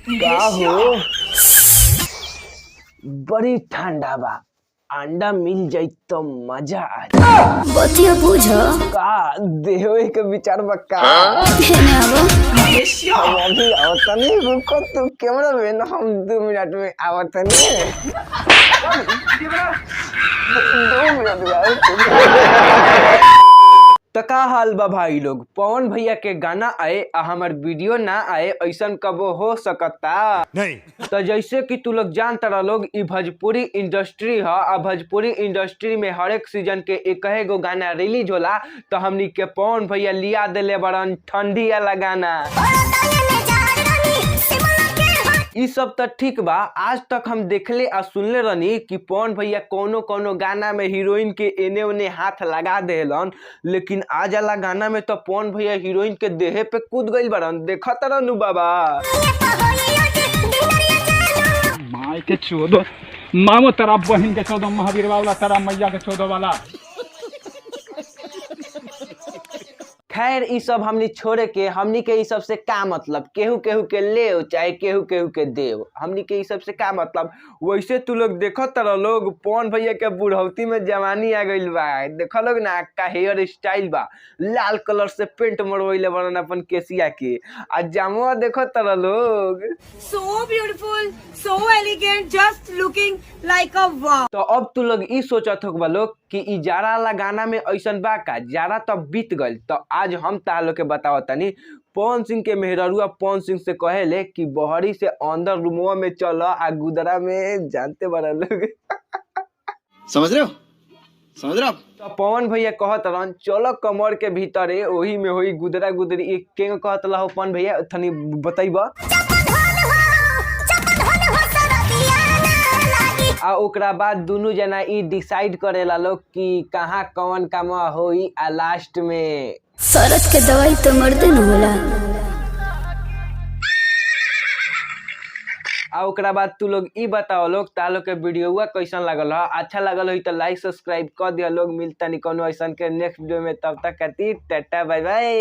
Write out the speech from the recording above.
का हो, बड़ी ठंडा बा, अंडा मिल जाई तो मजा आ जाई। बतिया बुझ। का देवे के विचार बा का? हेने आवो। हम अभी आवतनी, रुको तू कैमरा में, हम 2 मिनट में आवतनी, 2 मिनट में आवतनी। त का हाल बा भाई लोग? पवन भैया के गाना आए आ हमर वीडियो ना आए, ऐसन कबो हो सकता? नहीं। तो जैसे कि तू लोग जानता रह लोग, इ भोजपुरी इंडस्ट्री ह आ भोजपुरी इंडस्ट्री में हर एक सीजन के एक गो गाना रिलीज होला। तो हमनी के पवन भैया लिया देले बड़न ठंडी वाला गाना। इ सब त ठीक बा। आज तक हम देखले आ सुनले रहनी कि पवन भैया कोनो कोनो गाना में हीरोइन के एने ओने हाथ लगा देलन, लेकिन आज वाला गाना में तो पवन भैया हीरोइन के देहे पे कूद गइल बड़न। देखत रहनु बाबा। माय के चोदो मामो, तेरा बहिन के चोदो, महावीर वाला, तेरा मैया के चोदो वाला। खैर, इ सब हमनी छोड़े के, हमनी के इ सब से का मतलब? केहू केहू के ले चाहे केहू केहू के देव, हमनी के इ सब से का मतलब? वैसे तू लोग देखत रह लोग, पवन भैया के बुढ़ौती में जवानी आ गइल बा। देख लोग ना, का हेयर स्टाइल बा, लाल कलर से पेंट मरवइले बड़न अपन केसिया के। आ जामुआ देखत रह लोग। So beautiful, so elegant, just looking like a wow. तो अब तू लोग इ सोचत होकबा लोग कि इ जाड़ा वाला गाना में ऐसन बा का? जाड़ा तो बीत गइल। तो आज हम ताहा लोग के बतावत तनी, पवन सिंह के मेहररुआ पवन सिंह से कहेले कि बहरी से अंदर रूमवा में चल आ गुदरा में, जानते बड़ा लोग। समझ रहे हो? समझ रहे हो आप? तो पवन भैया कहत रहन, चलो कमर के भीतरे, ओही में होई गुदरा गुदरी। एक के कहत रहो पवन भैया, तनी बतैबा? आ ओकरा बाद दुनू जना इ डिसाइड करेला लोग कि कहाँ कौन काम होई आ लास्ट में सरद के दवाई तो मर्दे न होला। आ ओकरा बाद तू लोग इ बताओ लोग, ता लोग के वीडियोवा कैसन लागल ह? अच्छा लागल होई तो लाइक सब्सक्राइब कर दिया लोग। मिलता नहीं कोनो ऐसन के नेक्स्ट वीडियो में, तब तक खातिर टाटा, बाय बाय।